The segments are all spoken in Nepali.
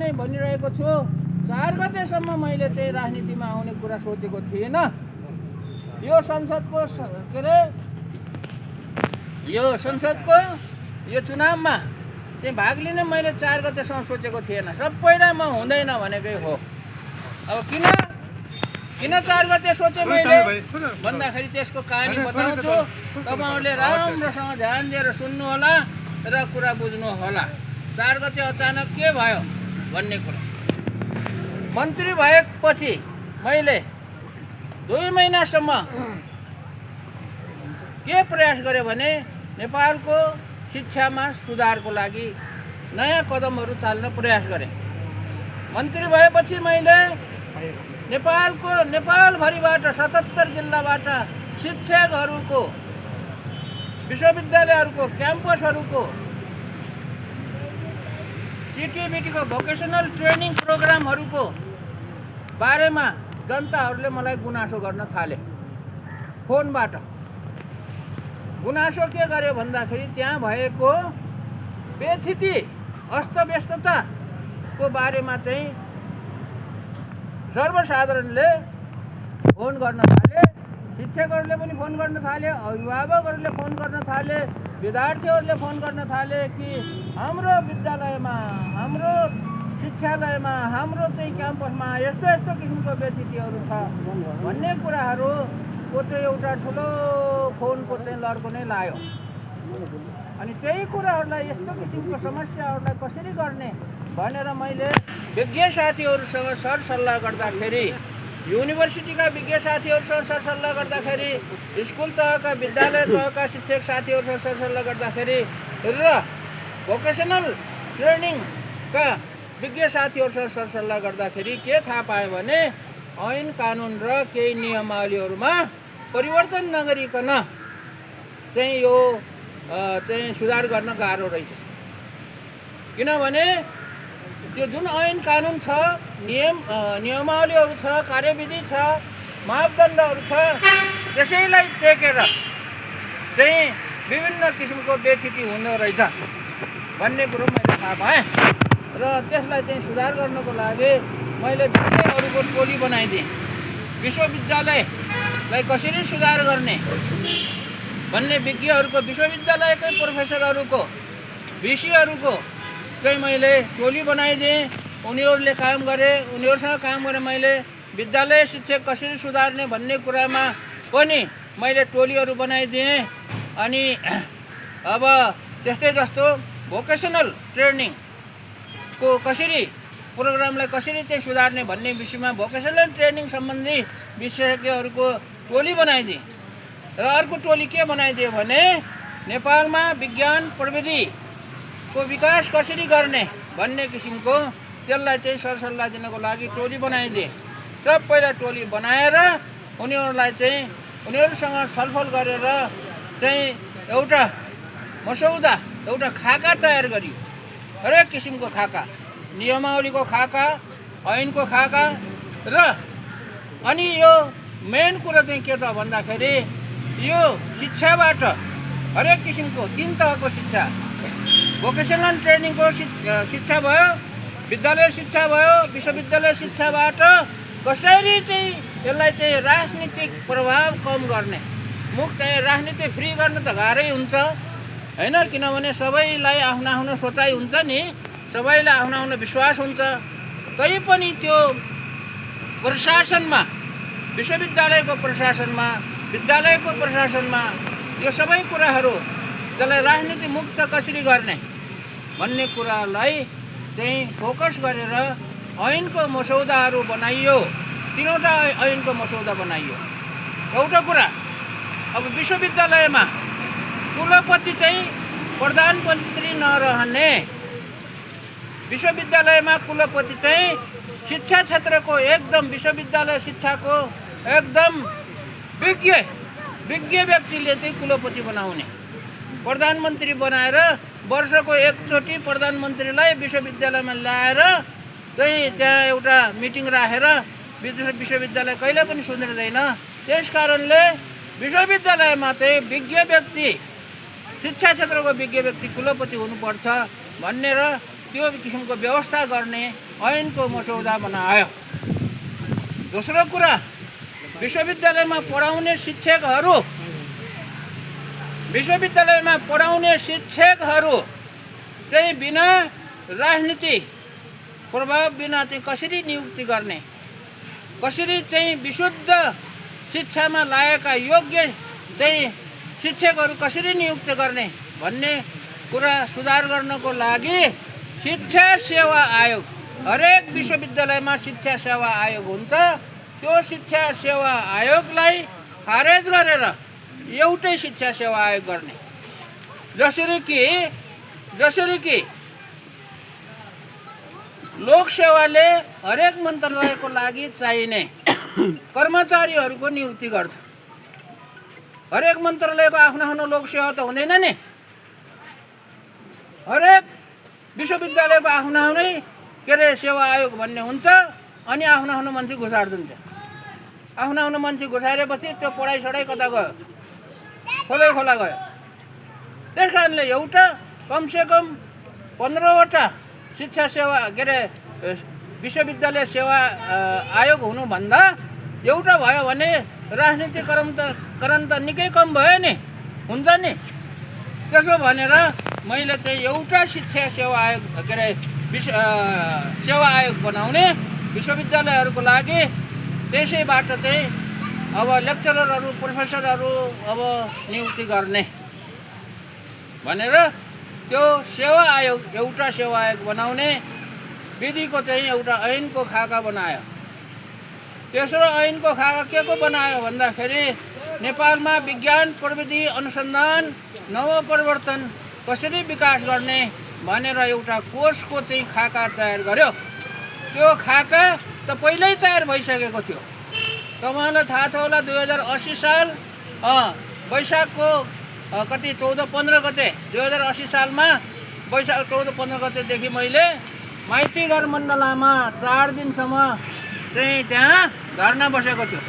चाहिँ भनिरहेको छु 4 गतेसम्म मैले चाहिँ राजनीतिमा आउने कुरा सोचेको थिएन। यो संसदको के अरे यो संसदको यो चुनावमा चाहिँ भाग लिने मैले 4 गतेसम्म सोचेको थिएन। सबैलाई म हुँदैन भनेकै हो। अब किन 4 गते सोचे मैले भन्दाखेरि त्यसको कहानी बताउँछु। तपाईहरुले राम्रोसँग ध्यान दिएर सुन्नु होला र कुरा बुझ्नु होला। 4 गते अचानक के भयो भन्ने कुरा। मन्त्री भएपछि मैले 2 महिनासम्म के प्रयास गरेँ भने नेपालको शिक्षामा सुधारको लागि नयाँ कदमहरू चाल्न प्रयास गरेँ। मन्त्री भएपछि मैले नेपालभरिबाट 77 जिल्लाबाट शिक्षकहरूको विश्वविद्यालयहरूको क्याम्पसहरूको सिटिबिटीको भोकेसनल ट्रेनिङ प्रोग्रामहरूको बारेमा जनताहरूले मलाई गुनासो गर्न थाले। फोनबाट गुनासो के गर्यो भन्दाखेरि त्यहाँ भएको बेस्थिति अस्तव्यस्तताको बारेमा चाहिँ सर्वसाधारणले फोन गर्न थाले। शिक्षकहरूले पनि फोन गर्न थाले, अभिभावकहरूले फोन गर्न थाले, विद्यार्थीहरूले फोन गर्न थाले कि हाम्रो विद्यालयमा, हाम्रो शिक्षालयमा, हाम्रो चाहिँ क्याम्पसमा यस्तो यस्तो किसिमको बेस्थितिहरू छ भन्ने कुराहरूको चाहिँ एउटा ठुलो फोनको चाहिँ लड्को नै लाग्यो। अनि त्यही कुराहरूलाई यस्तो किसिमको समस्याहरूलाई कसरी गर्ने भनेर मैले विज्ञ साथीहरूसँग सरसल्लाह गर्दाखेरि, युनिभर्सिटीका विज्ञ साथीहरूसँग सरसल्लाह गर्दाखेरि, स्कुल तहका विद्यालय तहका शिक्षक साथीहरूसँग सरसल्लाह गर्दाखेरि र भोकेसनल ट्रेनिङका विज्ञ साथीहरूसँग सरसल्लाह गर्दाखेरि के थाहा पाएँ भने ऐन कानुन र केही नियमावलीहरूमा परिवर्तन नगरिकन चाहिँ यो चाहिँ सुधार गर्न गाह्रो रहेछ। किनभने त्यो जुन ऐन कानुन छ, नियमावलीहरू छ, कार्यविधि छ, मापदण्डहरू छ, त्यसैलाई टेकेर चाहिँ विभिन्न किसिमको बेस्थिति हुँदो रहेछ भन्ने कुरो मैले थाहा पाएँ। र त्यसलाई चाहिँ सुधार गर्नको लागि मैले विषयहरूको टोली बनाइदिएँ। विश्वविद्यालयलाई कसरी सुधार गर्ने भन्ने विज्ञहरूको, विश्वविद्यालयकै प्रोफेसरहरूको, भिसीहरूको चाहिँ मैले टोली बनाइदिएँ। उनीहरूले काम गरे, उनीहरूसँग काम गरेँ। मैले विद्यालय शिक्षक कसरी सुधार्ने भन्ने कुरामा पनि मैले टोलीहरू बनाइदिएँ। अनि अब त्यस्तै जस्तो भोकेसनल ट्रेनिङको कसरी प्रोग्रामलाई कसरी चाहिँ सुधार्ने भन्ने विषयमा भोकेसनल ट्रेनिङ सम्बन्धी विशेषज्ञहरूको टोली बनाइदिएँ। र अर्को टोली के बनाइदियो भने नेपालमा विज्ञान प्रविधिको विकास कसरी गर्ने भन्ने किसिमको त्यसलाई चाहिँ सरसल्लाह दिनको लागि टोली बनाइदिए। सबैलाई टोली बनाएर उनीहरूलाई चाहिँ उनीहरूसँग छलफल गरेर चाहिँ एउटा मसौदा, एउटा खाका तयार गरियो। हरेक किसिमको खाका, नियमावलीको खाका, ऐनको खाका र अनि यो मेन कुरा चाहिँ के छ भन्दाखेरि यो शिक्षाबाट हरेक किसिमको 3 तहको शिक्षा, भोकेसनल ट्रेनिङको शिक्षा भयो, विद्यालय शिक्षा भयो, विश्वविद्यालय शिक्षाबाट कसरी चाहिँ यसलाई चाहिँ राजनीतिक प्रभाव कम गर्ने, मुक्त राजनीति फ्री गर्न त गाह्रै हुन्छ हैन। किनभने सबैलाई आफ्नो आफ्नो सोचाइ हुन्छ नि, सबैलाई आफ्नो आफ्नो विश्वास हुन्छ। तैपनि त्यो प्रशासनमा, विश्वविद्यालयको प्रशासनमा, विद्यालयको प्रशासनमा यो सबै कुराहरू त्यसलाई राजनीति मुक्त कसरी गर्ने भन्ने कुरालाई चाहिँ फोकस गरेर ऐनको मसौदाहरू बनाइयो। 3वटा ऐनको मसौदा बनाइयो। एउटा कुरा, अब विश्वविद्यालयमा कुलपति चाहिँ प्रधानमन्त्री नरहने, विश्वविद्यालयमा कुलपति चाहिँ शिक्षा क्षेत्रको एकदम विश्वविद्यालय शिक्षाको एकदम विज्ञ व्यक्तिले चाहिँ कुलपति बनाउने, प्रधानमन्त्री बनाएर वर्षको एकचोटि प्रधानमन्त्रीलाई विश्वविद्यालयमा ल्याएर चाहिँ त्यहाँ एउटा मिटिङ राखेर विश्वविद्यालय कहिले पनि सुध्रिँदैन। त्यसकारणले विश्वविद्यालयमा चाहिँ विज्ञ व्यक्ति, शिक्षा क्षेत्रको विज्ञ व्यक्ति कुलपति हुनुपर्छ भन्ने र त्यो किसिमको व्यवस्था गर्ने ऐनको मसौदा बनायो। दोस्रो कुरा, विश्वविद्यालयमा पढाउने शिक्षकहरू चाहिँ बिना राजनीति प्रभाव बिना चाहिँ कसरी नियुक्ति गर्ने, कसरी चाहिँ विशुद्ध शिक्षामा लागेका योग्य चाहिँ शिक्षकहरू कसरी नियुक्त गर्ने भन्ने कुरा सुधार गर्नको लागि शिक्षा सेवा आयोग, हरेक विश्वविद्यालयमा शिक्षा सेवा आयोग हुन्छ। त्यो शिक्षा सेवा आयोगलाई खारेज गरेर एउटै शिक्षा सेवा आयोग गर्ने। जसरी कि लोकसेवाले हरेक मन्त्रालयको लागि चाहिने कर्मचारीहरूको नियुक्ति गर्छ। हरेक मन्त्रालयको आफ्नो लोकसेवा त हुँदैन नि। हरेक विश्वविद्यालयको आफ्नै के अरे सेवा आयोग भन्ने हुन्छ। अनि आफ्नो मान्छे घुसाड्छन्। त्यहाँ आफ्नो मान्छे घुसारेपछि त्यो पढाइ कता गयो? खोला गयो। त्यस कारणले एउटा कमसेकम 15वटा शिक्षा सेवा के अरे विश्वविद्यालय सेवा आयोग हुनुभन्दा एउटा भयो भने राजनीतिकरण त निकै कम भयो नि, हुन्छ नि। त्यसो भनेर मैले चाहिँ एउटा शिक्षा सेवा आयोग के अरे सेवा आयोग बनाउने, विश्वविद्यालयहरूको लागि त्यसैबाट चाहिँ अब लेक्चररहरू प्रोफेसरहरू अब नियुक्ति गर्ने भनेर त्यो सेवा आयोग, एउटा सेवा आयोग बनाउने विधिको चाहिँ एउटा ऐनको खाका बनायो। तेस्रो ऐनको खाका के को बनायो भन्दाखेरि नेपालमा विज्ञान प्रविधि अनुसन्धान नवपरिवर्तन कसरी विकास गर्ने भनेर एउटा कोर्सको चाहिँ खाका तयार गर्यो। त्यो खाका त पहिल्यै तयार भइसकेको थियो। तपाईँलाई थाहा छ होला 2080 साल वैशाखको कति 14-15 गते 2080 सालमा वैशाख 14-15 गतेदेखि मैले माइतीघर मण्डलामा 4 दिनसम्म चाहिँ त्यहाँ धर्ना बसेको थियो।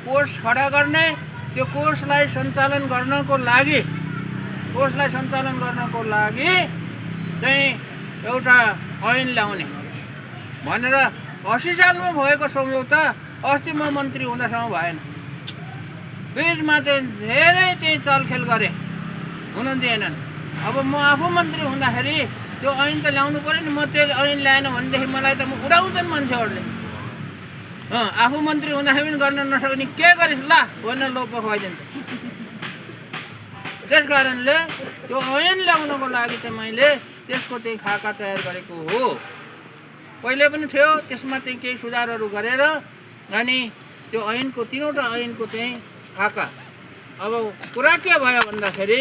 कोर्स खडा गर्ने, त्यो कोर्सलाई सञ्चालन गर्नको लागि चाहिँ एउटा ऐन ल्याउने भनेर 80 सालमा भएको सम्झौता अस्ति म मन्त्री हुँदासम्म भएन। बिचमा चाहिँ धेरै चाहिँ चलखेल गरे, हुन दिएनन्। अब म आफू मन्त्री हुँदाखेरि त्यो ऐन त ल्याउनु पऱ्यो नि। म त्यो ऐन ल्याएन भनेदेखि मलाई त उडाउँछन् मान्छेहरूले। आफू मन्त्री हुँदाखेरि पनि गर्न नसक्ने के गरिस् ला भनेर लोप खुवाइदिन्छ। त्यस कारणले त्यो ऐन ल्याउनको लागि चाहिँ मैले त्यसको चाहिँ खाका तयार गरेको हो। पहिले पनि थियो, त्यसमा चाहिँ केही सुधारहरू गरेर अनि त्यो ऐनको 3वटा ऐनको चाहिँ खाका। अब कुरा के भयो भन्दाखेरि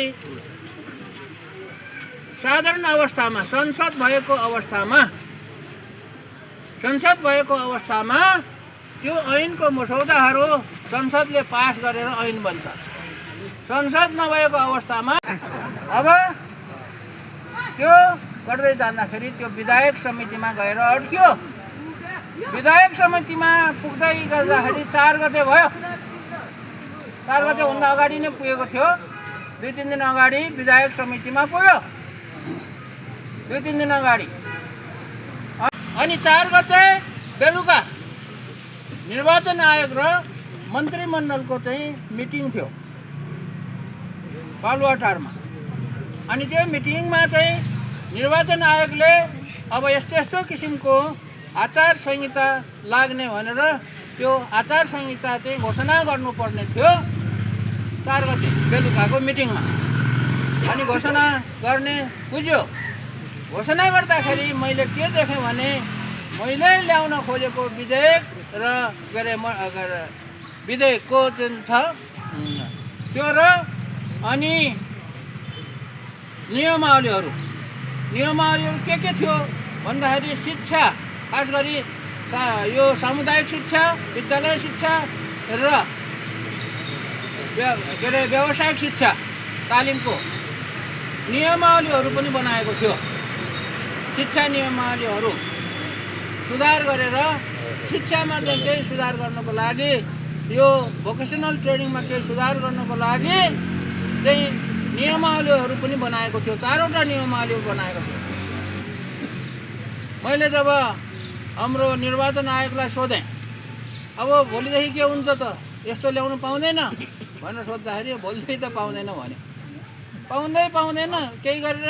साधारण अवस्थामा संसद भएको अवस्थामा त्यो ऐनको मसौदाहरू संसदले पास गरेर ऐन बन्छ। संसद नभएको अवस्थामा अब त्यो गर्दै जाँदाखेरि त्यो विधायक समितिमा गएर अड्क्यो। विधायक समितिमा पुग्दै गर्दाखेरि 4 गते भयो। 4 गतेभन्दा अगाडि नै पुगेको थियो। 2-3 दिन अगाडि विधायक समितिमा पुग्यो। 2-3 दिन अगाडि। अनि 4 गते बेलुका निर्वाचन आयोग र मन्त्रीमण्डलको चाहिँ मिटिङ थियो बालुवाटारमा। अनि त्यो मिटिङमा चाहिँ निर्वाचन आयोगले अब यस्तो किसिमको आचार संहिता लाग्ने भनेर त्यो आचार संहिता चाहिँ घोषणा गर्नुपर्ने थियो 4 गते बेलुकाको मिटिङमा। अनि घोषणा गर्ने बुझ्यो। घोषणा गर्दाखेरि मैले के देखेँ भने मैले ल्याउन खोजेको विधेयक र के अरे विधेयकको जुन छ त्यो र अनि नियमावलीहरू के थियो भन्दाखेरि शिक्षा, खास गरी यो सामुदायिक शिक्षा, विद्यालय शिक्षा र के अरे व्यावसायिक शिक्षा तालिमको नियमावलीहरू पनि बनाएको थियो। शिक्षा नियमावलीहरू सुधार गरेर शिक्षामा चाहिँ केही सुधार गर्नको लागि, यो भोकेसनल ट्रेनिङमा केही सुधार गर्नको लागि चाहिँ नियमावलीहरू पनि बनाएको थियो। 4वटा नियमावली बनाएको थियो। मैले जब हाम्रो निर्वाचन आयोगलाई सोधेँ, अब भोलिदेखि के हुन्छ त, यस्तो ल्याउनु पाउँदैन भनेर सोद्धाखेरि भोलिदेखि त पाउँदैन भने, पाउँदैन केही गरेर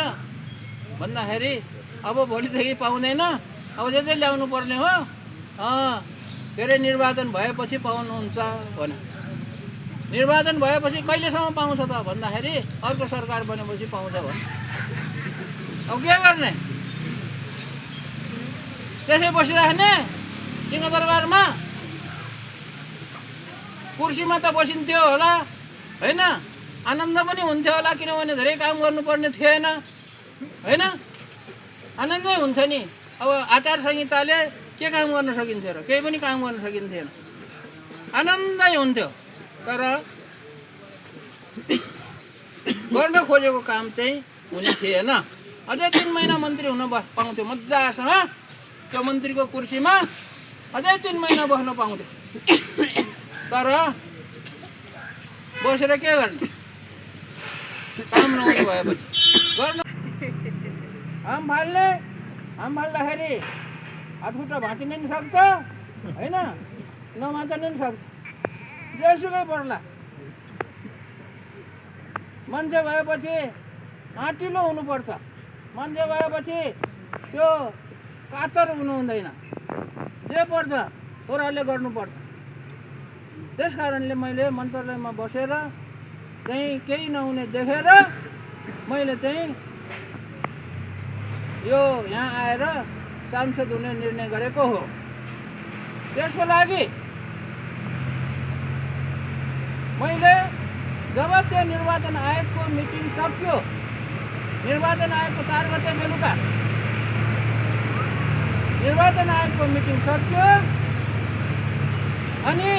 भन्दाखेरि अब भोलिदेखि पाउँदैन, अब जे चाहिँ ल्याउनु पर्ने हो, के अरे निर्वाचन भएपछि पाउनुहुन्छ भने। निर्वाचन भएपछि कहिलेसम्म पाउँछ त भन्दाखेरि अर्को सरकार बनेपछि पाउँछ भने। अब के गर्ने, त्यसै बसिराख्ने सिंहदरबारमा? कुर्सीमा त बसिन्थ्यो होला होइन, आनन्द पनि हुन्थ्यो होला, किनभने धेरै काम गर्नुपर्ने थिएन होइन, आनन्दै हुन्छ नि। अब आचार संहिताले के काम गर्न सकिन्थ्यो र, केही पनि काम गर्न सकिन्थेन, आनन्दै हुन्थ्यो। तर गर्न खोजेको काम चाहिँ हुने थिएन। अझै 3 महिना मन्त्री हुन पाउँथ्यो मजासँग, त्यो मन्त्रीको कुर्सीमा अझै 3 महिना बस्न पाउँथ्यो। तर बसेर के गर्ने, काम नहुने भएपछि गर्न। हाम फाल्दाखेरि हातखुट्टा भाँचिन नि सक्छ होइन, नमाच्न नि सक्छ, जेसुकै पर्ला। मान्छे भएपछि आँटिलो हुनुपर्छ, मान्छे भएपछि त्यो कातर हुनु हुँदैन, जे पर्छ छोराले गर्नुपर्छ। त्यस कारणले मैले मन्त्रालयमा बसेर चाहिँ केही नहुने देखेर मैले चाहिँ यो यहाँ आएर सांसद हुने निर्णय गरेको हो। त्यसको लागि मैले जब त्यो निर्वाचन आयोगको मिटिङ सक्यो, निर्वाचन आयोगको 4 गते बेलुका निर्वाचन आयोगको मिटिङ सक्यो, अनि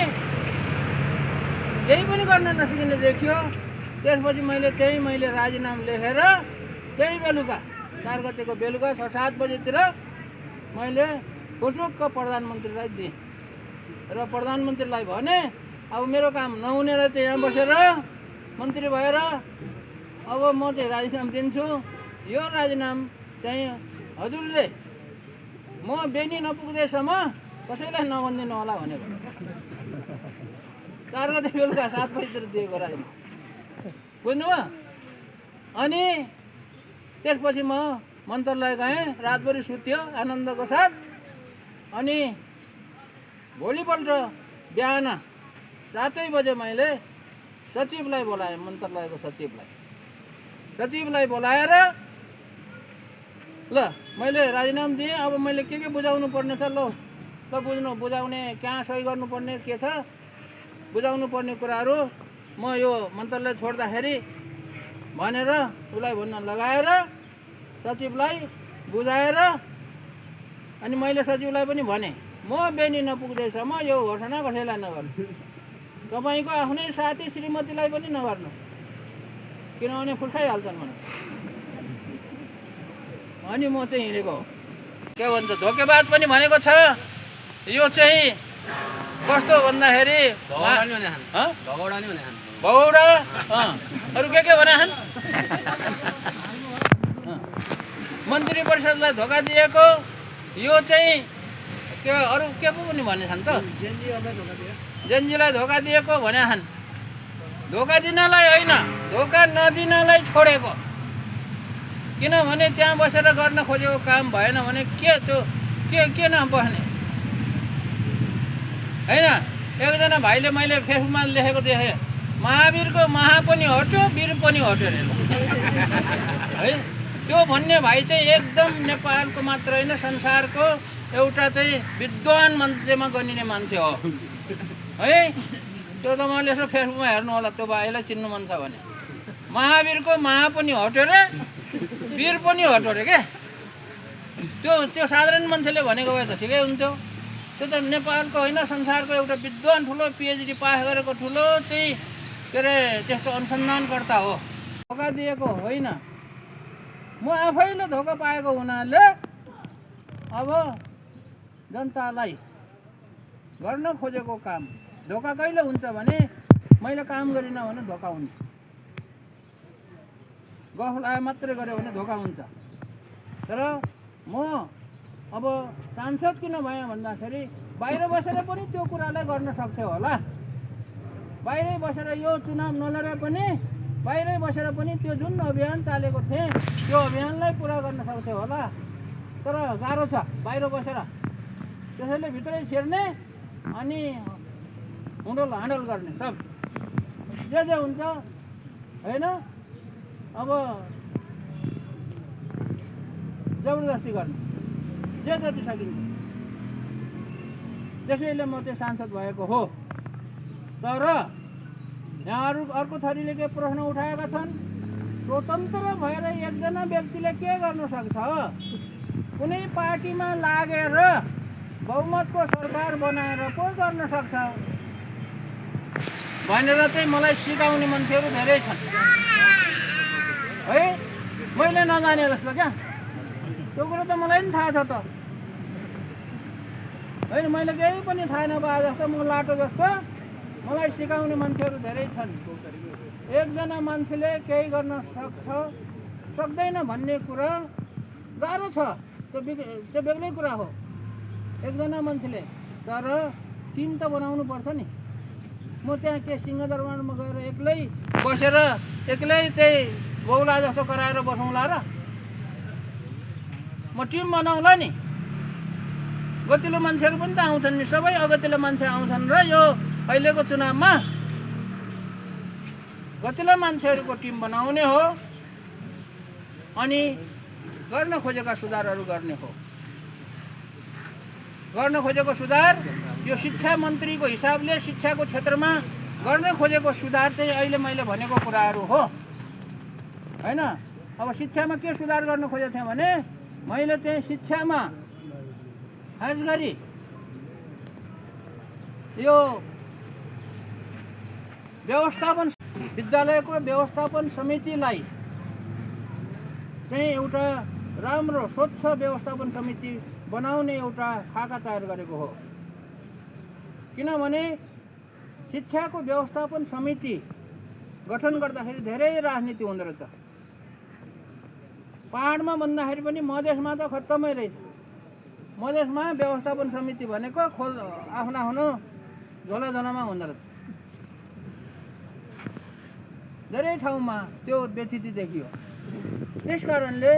केही पनि गर्न नसकिने देखियो। त्यसपछि मैले राजीनामा लेखेर त्यही बेलुका 4 गतेको बेलुका 6-7 बजेतिर मैले खुसुक्क प्रधानमन्त्रीलाई दिएँ र प्रधानमन्त्रीलाई भने अब मेरो काम नहुने रहेछ यहाँ बसेर मन्त्री भएर, अब म चाहिँ राजीनामा दिन्छु। यो राजीनामा चाहिँ हजुरले म बेनी नपुग्दैसम्म कसैलाई नभनिदिनु होला भनेको। 4 गते बेलुका 7 बजीतिर दिएको राजीनामा, बुझ्नुभयो? अनि त्यसपछि म मन्त्रालय गएँ, रातभरि सुत्यो आनन्दको साथ। अनि भोलिपल्ट बिहान 7 बजे मैले सचिवलाई बोलाएँ, मन्त्रालयको सचिवलाई बोलाएर ल मैले राजीनामा दिएँ, अब मैले के बुझाउनु पर्ने छ, ल बुझाउने कहाँ सही गर्नुपर्ने के छ, बुझाउनु पर्ने कुराहरू म यो मन्त्रालय छोड्दाखेरि भनेर उसलाई भन्न लगाएर सचिवलाई बुझाएर, अनि मैले सचिवलाई पनि भने म बेनी नपुग्दैसम्म यो घोषणा कसैलाई नगर्नु, तपाईँको आफ्नै साथी श्रीमतीलाई पनि नगर्नु, किनभने फुर्काइहाल्छन् भने। अनि म चाहिँ हिँडेको हो। के भन्छ, धोकेबाज पनि भनेको छ। यो चाहिँ कस्तो भन्दाखेरि भगौडा अरू के भने मन्त्री परिषदलाई धोका दिएको, यो चाहिँ के अरू के पो पनि भनेछन् त, जेनजीलाई धोका दिएको भने हन्। धोका दिनलाई होइन, धोका नदिनलाई छोडेको। किनभने त्यहाँ बसेर गर्न खोजेको काम भएन भने के त्यो के नबस्ने होइन। एकजना भाइले मैले फेसबुकमा लेखेको देखेँ, महावीरको महा पनि हट्यो, वीर पनि हट्यो है। त्यो भन्ने भाइ चाहिँ एकदम नेपालको मात्र होइन संसारको एउटा चाहिँ विद्वान मान्छेमा गनिने मान्छे हो है। त्यो तपाईँले यसो फेसबुकमा हेर्नु होला, त्यो भाइलाई चिन्नु मन छ भने। महावीरको महा पनि हट्यो रे, वीर पनि हट्यो रे। के त्यो साधारण मान्छेले भनेको भए त ठिकै हुन्थ्यो। त्यो त नेपालको होइन संसारको एउटा विद्वान ठुलो पिएचडी पास गरेको ठुलो चाहिँ के अरे त्यस्तो अनुसन्धानकर्ता हो। धोका दिएको होइन, म आफैले धोका पाएको हुनाले अब जनतालाई गर्न खोजेको काम धोका कहिले हुन्छ भने मैले काम गरिनँ भने धोका हुन्छ, गफ लाए मात्रै गऱ्यो भने धोका हुन्छ। तर म अब सांसद किन भयो भन्दाखेरि बाहिर बसेर पनि त्यो कुरालाई गर्न सक्थ्यो होला। बाहिरै बसेर यो चुनाव नलडे पनि बाहिरै बसेर पनि त्यो जुन अभियान चालेको थिएँ त्यो अभियानलाई पुरा गर्न सक्थ्यो होला। तर गाह्रो छ बाहिर बसेर, त्यसैले भित्रै छिर्ने अनि ह्यान्डल गर्ने सब जे हुन्छ होइन। अब जबरजस्ती गर्ने जे जति सकिन्छ। त्यसैले म चाहिँ सांसद भएको हो। तर यहाँहरू अर्को थरीले के प्रश्न उठाएका छन्, स्वतन्त्र भएर एकजना व्यक्तिले के गर्न सक्छ, कुनै पार्टीमा लागेर बहुमतको सरकार बनाएर पो गर्न सक्छ भनेर चाहिँ मलाई सिकाउने मान्छेहरू धेरै छन् है। मैले नजाने जस्तो क्या, त्यो कुरो त मलाई पनि थाहा छ त होइन। मैले केही पनि थाहा नपाए जस्तो, म लाटो जस्तो मलाई सिकाउने मान्छेहरू धेरै छन्। एकजना मान्छेले केही गर्न सक्छ सक्दैन भन्ने कुरा गाह्रो छ, त्यो बेग्लै कुरा हो एकजना मान्छेले। तर टिम त बनाउनु पर्छ नि। म त्यहाँ के सिंहदरबारमा गएर एक्लै बसेर एक्लै चाहिँ बौला जस्तो कराएर बसौँला र? म टिम बनाउँला नि। गतिलो मान्छेहरू पनि त आउँछन् नि, सबै अगतिलो मान्छे आउँछन् र यो अहिलेको चुनावमा गतिलो मान्छेहरूको टिम बनाउने हो अनि गर्न खोजेका सुधारहरू गर्ने हो। गर्न खोजेको सुधार यो शिक्षा मन्त्रीको हिसाबले शिक्षाको क्षेत्रमा गर्न खोजेको सुधार चाहिँ अहिले मैले भनेको कुराहरू हो होइन। अब शिक्षामा के सुधार गर्न खोजेको थिएँ भने मैले चाहिँ शिक्षामा खास गरी यो व्यवस्थापन विद्यालयको व्यवस्थापन समितिलाई चाहिँ एउटा राम्रो स्वच्छ व्यवस्थापन समिति बनाउने एउटा खाका तयार गरेको हो। किनभने शिक्षाको व्यवस्थापन समिति गठन गर्दाखेरि धेरै राजनीति हुँदो रहेछ। पहाडमा भन्दाखेरि पनि मधेसमा त खत्तमै रहेछ। मधेसमा व्यवस्थापन समिति भनेको आफ्नो आफ्नो झोलाझोलामा हुँदो रहेछ। धेरै ठाउँमा त्यो व्यथिति देखियो। त्यस कारणले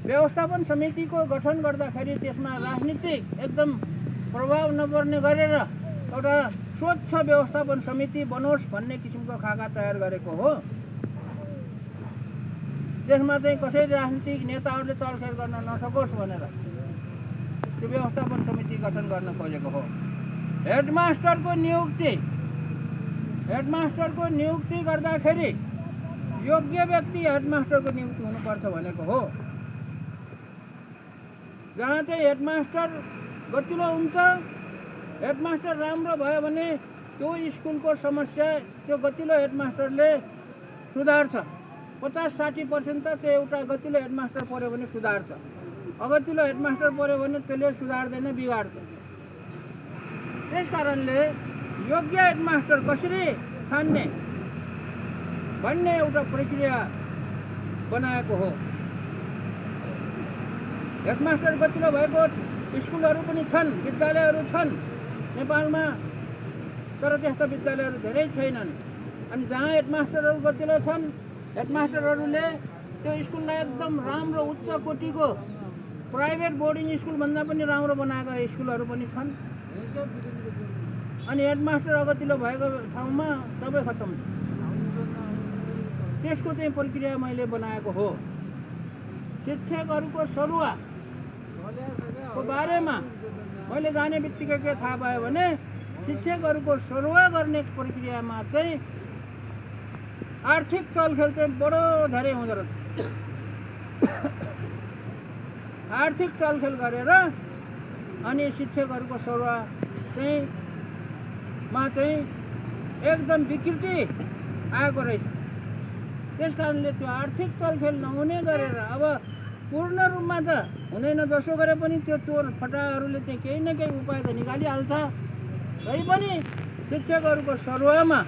व्यवस्थापन समितिको गठन गर्दाखेरि त्यसमा राजनीतिक एकदम प्रभाव नपर्ने गरेर एउटा स्वच्छ व्यवस्थापन समिति बनोस् भन्ने किसिमको खाका तयार गरेको हो। त्यसमा चाहिँ कसै राजनीतिक नेताहरूले चलखेल गर्न नसकोस् भनेर त्यो व्यवस्थापन समिति गठन गर्न खोजेको हो। हेडमास्टरको नियुक्ति गर्दाखेरि योग्य व्यक्ति हेडमास्टरको नियुक्ति हुनुपर्छ भनेको हो। जहाँ चाहिँ हेडमास्टर गतिलो हुन्छ, हेडमास्टर राम्रो भयो भने त्यो स्कुलको समस्या त्यो गतिलो हेडमास्टरले सुधार्छ। 50-60% त त्यो एउटा गतिलो हेडमास्टर पर्यो भने सुधार्छ। अगतिलो हेडमास्टर पर्यो भने त्यसले सुधार्दैन, बिगार्छ। त्यस कारणले योग्य हेडमास्टर कसरी छान्ने भन्ने एउटा प्रक्रिया बनाएको हो। हेडमास्टर गतिलो भएको स्कुलहरू पनि छन्, विद्यालयहरू छन् नेपालमा, तर त्यस्ता विद्यालयहरू धेरै छैनन्। अनि जहाँ हेडमास्टरहरू गतिलो छन्, हेडमास्टरहरूले त्यो स्कुललाई एकदम राम्रो उच्च कोटिको प्राइभेट बोर्डिङ स्कुलभन्दा पनि राम्रो बनाएका स्कुलहरू पनि छन्। अनि हेडमास्टर अगतिलो भएको ठाउँमा सबै खत्तम छ। त्यसको चाहिँ प्रक्रिया मैले बनाएको हो। शिक्षकहरूको सरुवाको बारेमा मैले जाने बित्तिकै के थाहा पायो भने शिक्षकहरूको सरुवा गर्ने प्रक्रियामा चाहिँ आर्थिक चलखेल चाहिँ बडो धेरै हुँदो रहेछ। आर्थिक चलखेल गरेर अनि शिक्षकहरूको सरुवा चाहिँ एकदम विकृति आएको रहेछ। त्यस कारणले त्यो आर्थिक चलखेल नहुने गरेर अब पूर्ण रूपमा त हुँदैन, जसो गरे पनि त्यो चोर फटाहरूले चाहिँ केही न केही उपाय त निकालिहाल्छ। तै पनि शिक्षकहरूको सरुवामा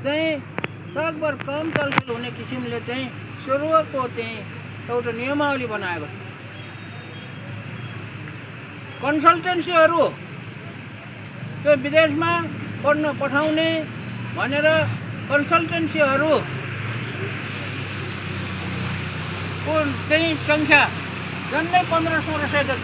चाहिँ सकभर कम चलखेल हुने किसिमले चाहिँ सरुवाको चाहिँ एउटा नियमावली बनाएको छ। कन्सल्टेन्सीहरू त्यो विदेशमा पढ्न पठाउने भनेर कन्सल्टेन्सीहरू को चाहिँ सङ्ख्या झन्डै 1500-1600 जति